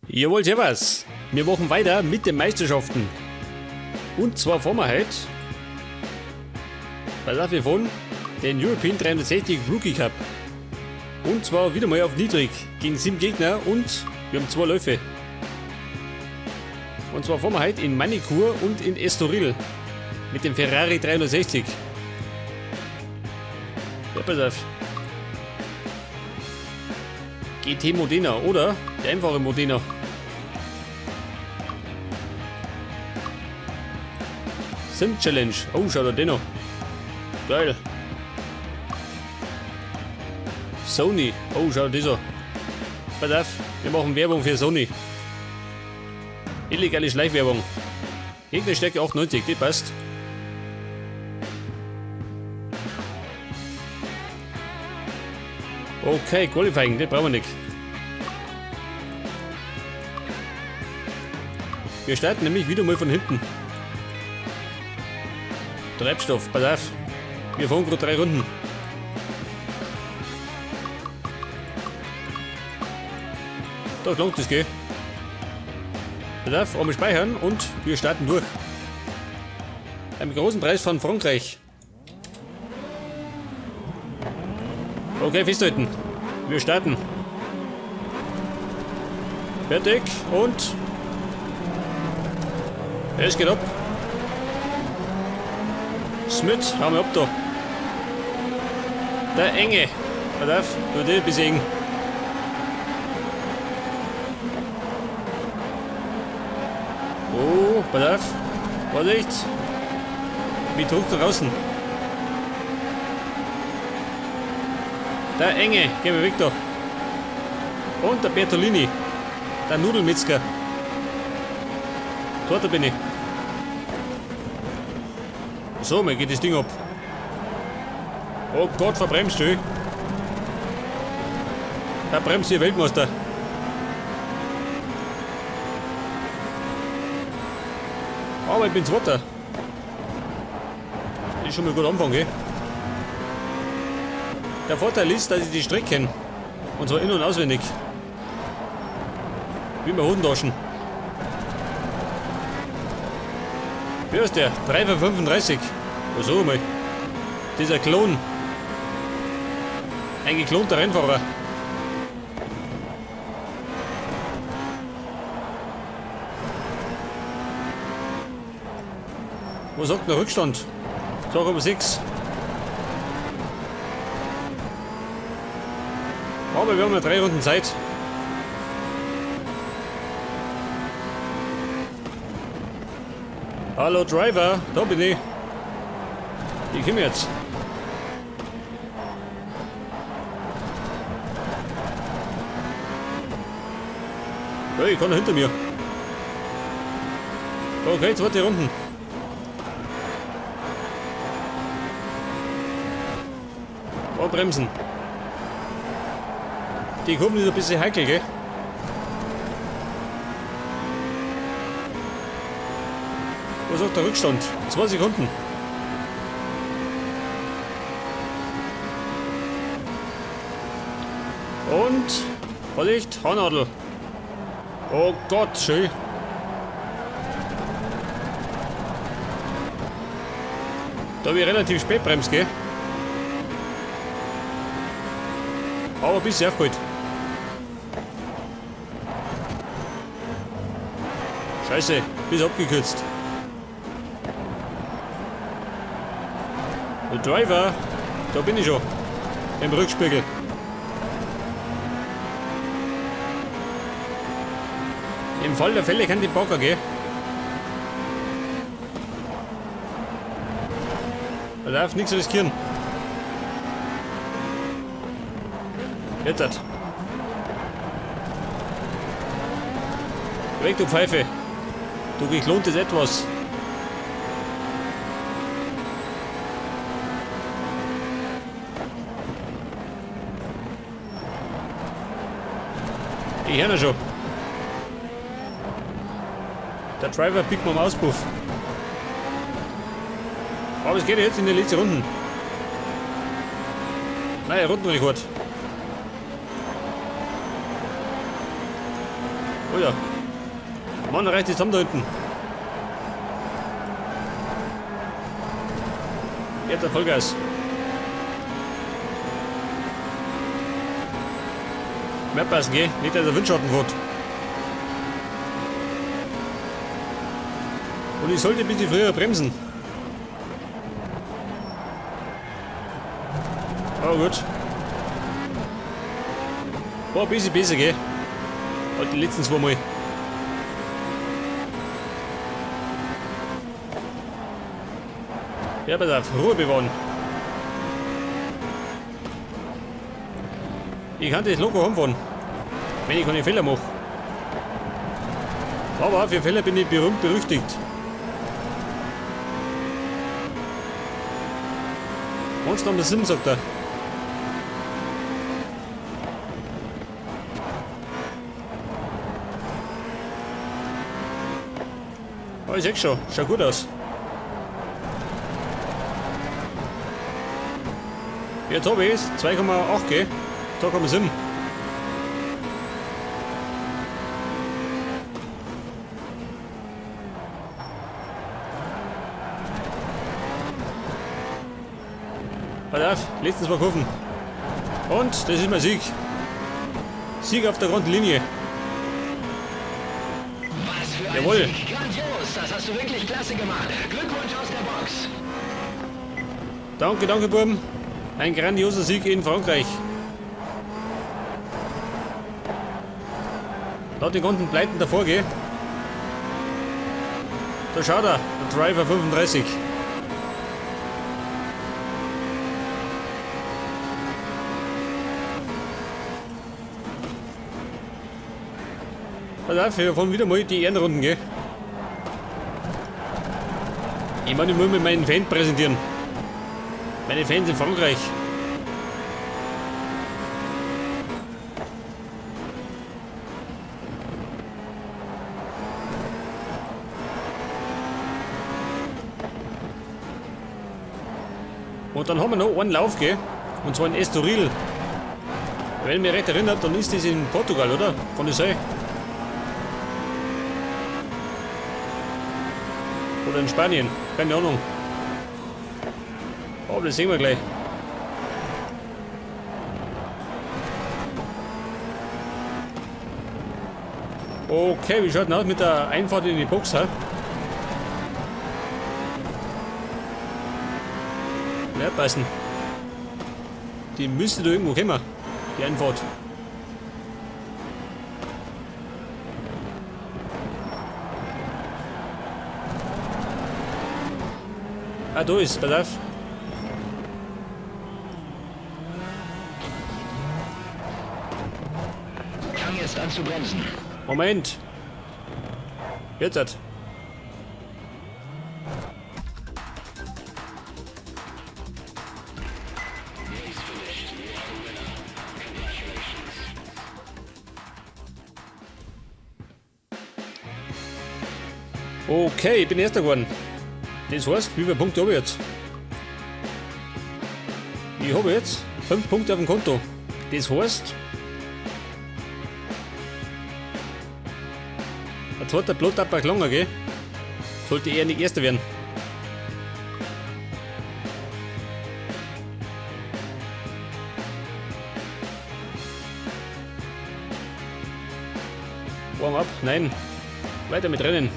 Jawohl, servus. Wir machen weiter mit den Meisterschaften. Und zwar fahren wir heute, pass auf, wir fahren den European 360 Rookie Cup. Und zwar wieder mal auf niedrig, gegen 7 Gegner und wir haben 2 Läufe. Und zwar fahren wir heute in Magny-Cours und in Estoril mit dem Ferrari 360. Ja, pass auf. GT Modena oder der einfache Modena. Sim Challenge. Oh, schau da den noch. Geil. Sony. Oh, schau das an. Pass auf, wir machen Werbung für Sony. Illegale Schleichwerbung. Gegnerstärke 98, das passt. Okay, Qualifying, das brauchen wir nicht. Wir starten nämlich wieder mal von hinten. Treibstoff, pass auf. Wir fahren gerade 3 Runden. Da langt das, gell? Pass auf, einmal speichern und wir starten durch. Beim großen Preis von Frankreich. Okay, festhalten. Wir starten. Fertig und es geht ab. Smith, hau mal ab da. Der Enge. Pass auf, nur den besiegen. Oh, pass auf. Vorsicht. Wie druckt da draußen? Der Enge, geh mal weg da. Und der Bertolini. Der Nudelmetzger. Dort bin ich. So, mir geht das Ding ab. Oh Gott, verbremst du. Da bremst ihr Weltmeister. Aber ich bin Zweiter. Das ist schon mal gut Anfang, gell? Der Vorteil ist, dass ich die Strecke kenne. Und zwar in- und auswendig. Wie bei Hosentaschen. Wer ist der? 3 von 35. Was sag ich mal? Dieser Klon. Ein geklonter Rennfahrer. Was sagt der Rückstand? 2,6. Aber wir haben ja 3 Runden Zeit. Hallo Driver, da bin ich. Ich komme jetzt. Ja, ich kann hinter mir. Okay, zweite Runden. Oh, bremsen. Die Kurven sind ein bisschen heikel, gell? Was sagt der Rückstand? 2 Sekunden. Und Vorsicht, Haarnadel. Oh Gott, schön. Da hab ich relativ spät bremst, gell? Aber ein bisschen aufgeholt. Scheiße, bis abgekürzt. Der Driver, da bin ich schon. Im Rückspiegel. Im Fall der Fälle kann die Bagger gehen. Man darf nichts riskieren. Jetzt hat. Weg, du Pfeife. Du geklontes etwas. Ich hör ihn schon. Der Driver pickt mir am Auspuff. Aber es geht jetzt in die letzte Runden. Naja, Rundenrekord. Oh ja. Mann, reicht die zusammen da hinten. Jetzt Vollgas. Mehr passen, gell? Nicht, dass er Windschatten wird. Und ich sollte ein bisschen früher bremsen. Aber gut. War ein bisschen besser, gell? Halt die letzten zwei Mal. Ja, pass auf, Ruhe bewahren. Ich kann das locker heimfahren, wenn ich keine Fehler mache. Aber für Fehler bin ich berühmt berüchtigt. 1,7 sagt er. Oh, ich seh schon, schaut gut aus. Jetzt hab ich es, 2,8 G, 2,7. Pass auf, letzten zwei Kurven. Und das ist mein Sieg. Sieg auf der Grundlinie. Was für ein Jawohl. Sieg. Grandios, das hast du wirklich klasse gemacht. Glückwunsch aus der Box. Danke, danke, Buben. Ein grandioser Sieg in Frankreich. Da die ganzen Pleiten davor, gell? Da schaut er, der Driver 35. Pass auf, wir fahren wieder mal die Ehrenrunden, gell? Ich meine, ich muss mir meinen Fan präsentieren. Meine Fans in Frankreich. Und dann haben wir noch einen Lauf, gell? Und zwar in Estoril. Wenn ich mich recht erinnere, dann ist das in Portugal, oder? Kann das sein? Oder in Spanien, keine Ahnung. Aber das sehen wir gleich. Okay, wie schaut denn aus mit der Einfahrt in die Box, hä? Ja, passen. Die müsste da irgendwo kommen, die Einfahrt. Ah, da ist, pass auf. Fang jetzt an zu bremsen. Moment. Jetzt hat. Okay, ich bin Erster geworden. Das heißt, wie viele Punkte habe ich jetzt? Ich habe jetzt 5 Punkte auf dem Konto. Das heißt, ein zweiter Blutabtrag länger, gell? Sollte eher nicht Erster werden. Warm up? Nein. Weiter mit Rennen.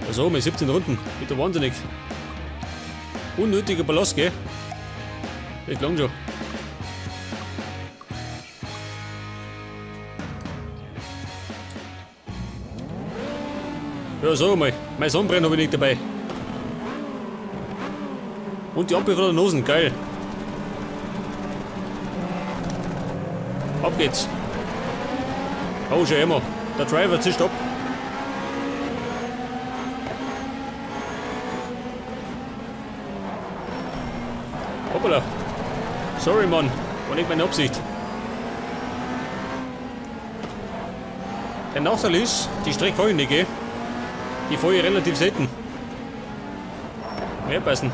Also, mit 17 Runden. Bitte wahnsinnig. Unnötiger Ballast, gell? Das klang schon. Ja, sag mal, mein Sonnenbrenner hab ich nicht dabei. Und die Ampel von der Nosen, geil. Ab geht's. Oh, schon immer. Der Driver zischt ab. Hoppala. Sorry, Mann. War nicht meine Absicht. Der Nachteil ist, die Strecke fahre ich nicht, gell? Die fahre ich relativ selten. Mehr passen.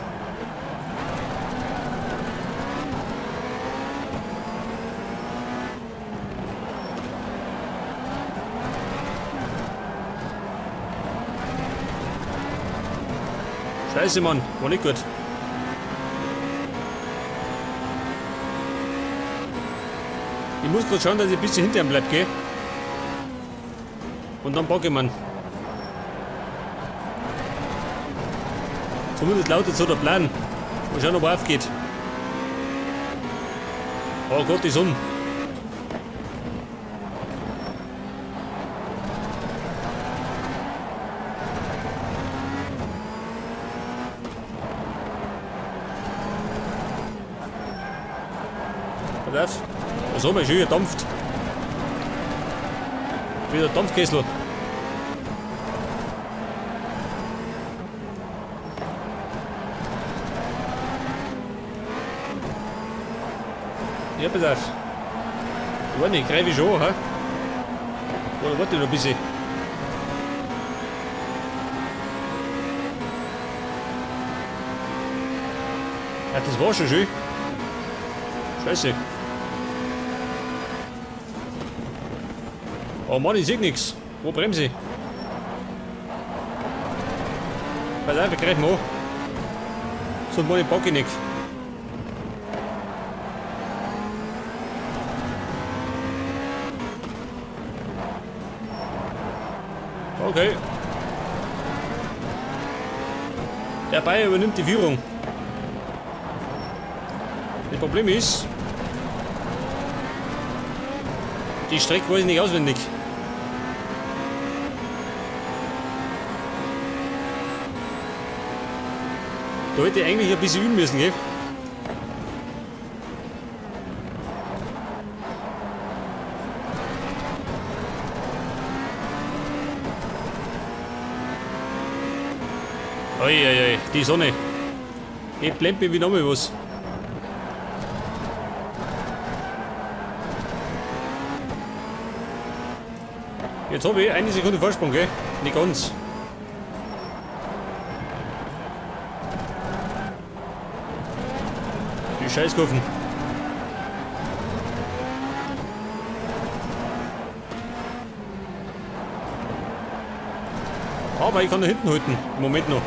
Scheiße, Mann. War nicht gut. Ich muss grad schauen, dass ich ein bisschen hinter ihm bleib, gell? Und dann packe ich ihn. Zumindest lautet so der Plan. Mal schauen, ob er aufgeht. Oh Gott, die Sonne. Pass auf. Was haben wir schon gedampft? Wieder Dampfkessel. Ja, pass auf. Ich weiß nicht, greife ich schon, hä? Oder warte noch ein bisschen. Ja, das war schon schön. Scheiße. Oh Mann, ich seh nix. Wo bremse ich? Pass auf, ich greif mal an. Sonst mach ich Bocke nicht. Okay. Der Bayer übernimmt die Führung. Das Problem ist, die Strecke weiß ich nicht auswendig. Da hätte ich eigentlich ein bisschen üben müssen, gell? Oi, oi, oi, die Sonne. Ich blende mich wie nochmal was. Jetzt hab ich eine Sekunde Vorsprung, gell? Nicht ganz. Die Scheißkurven. Aber ich kann da hinten halten. Im Moment noch.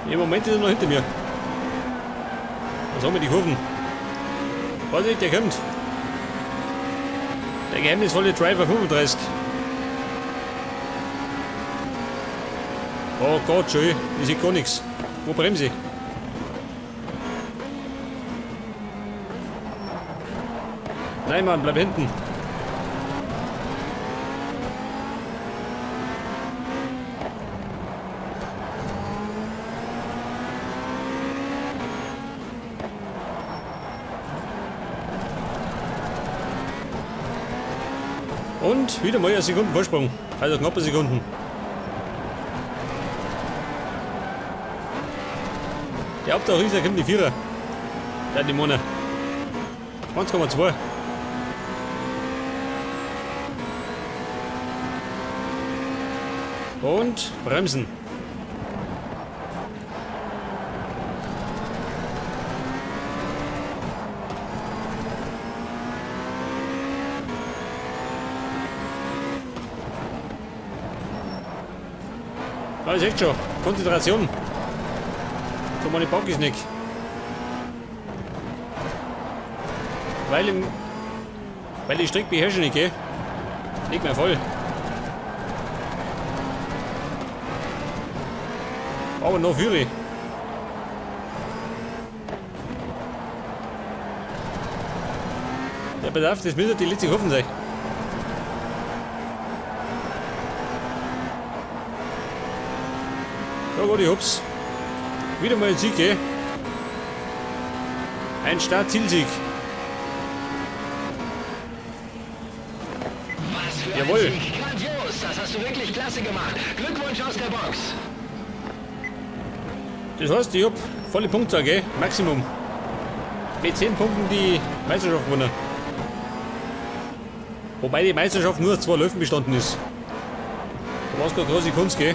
Im Moment ist er noch hinter mir. Was haben wir die Kurven? Vorsicht, der kommt. Der geheimnisvolle Driver 35. Oh Gott, schön. Ich sehe gar nichts. Wo bremse ich? Nein, Mann, bleib hinten. Und wieder mal eine Sekunde Vorsprung. Also knappe Sekunden. Der Hauptsache kommt die Vierer. Der hat die Mona. 1,2. Und bremsen. Ah, ich seht schon. Konzentration. So meine Bock ist nicht. Weil die Strecke beherrsche ich nicht, gell? Nicht mehr voll. Aber noch führe ich. Ja, pass auf, das müsste die letzte Kurve sein. Ja gut, ich hab's. Wieder mal ein Sieg, gell? Ein Start-Zielsieg. Was für Jawohl. ein Sieg. Grandios, das hast du wirklich klasse gemacht. Glückwunsch aus der Box. Das heißt, ich hab volle Punktzahl, gell? Maximum. Mit 10 Punkten die Meisterschaft gewonnen. Wobei die Meisterschaft nur aus 2 Läufen bestanden ist. Da war's keine große Kunst, gell?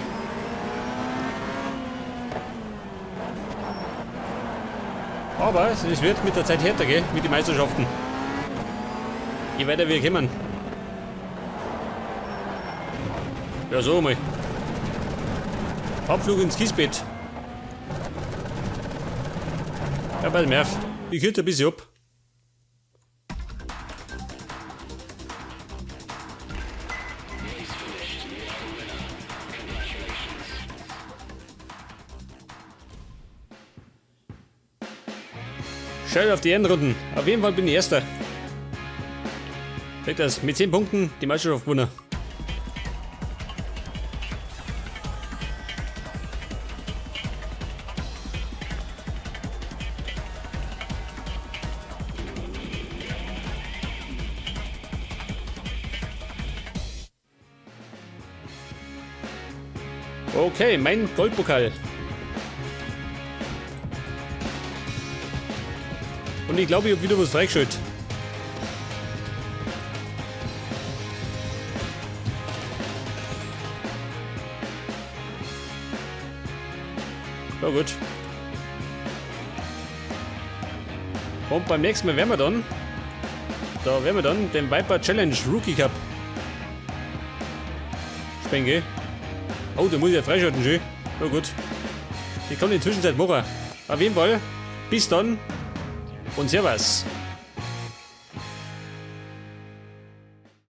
Aber es wird mit der Zeit härter, gell? Mit den Meisterschaften. Je weiter wir kommen. Ja, so mal. Abflug ins Kiesbett. Ja, pass mal auf. Ich kürze ein bisschen ab. Schau auf die Endrunden. Auf jeden Fall bin ich Erster. Seht das, mit 10 Punkten die Meisterschaft gewonnen. Okay, mein Goldpokal. Und ich glaube, ich habe wieder was freigeschaltet. Ja gut. Und beim nächsten Mal werden wir dann, da werden wir dann den Viper Challenge Rookie Cup spielen gehen. Oh, da muss ich ja freischalten, schön. Na gut. Ich kann in der Zwischenzeit machen. Auf jeden Fall, bis dann und Servus.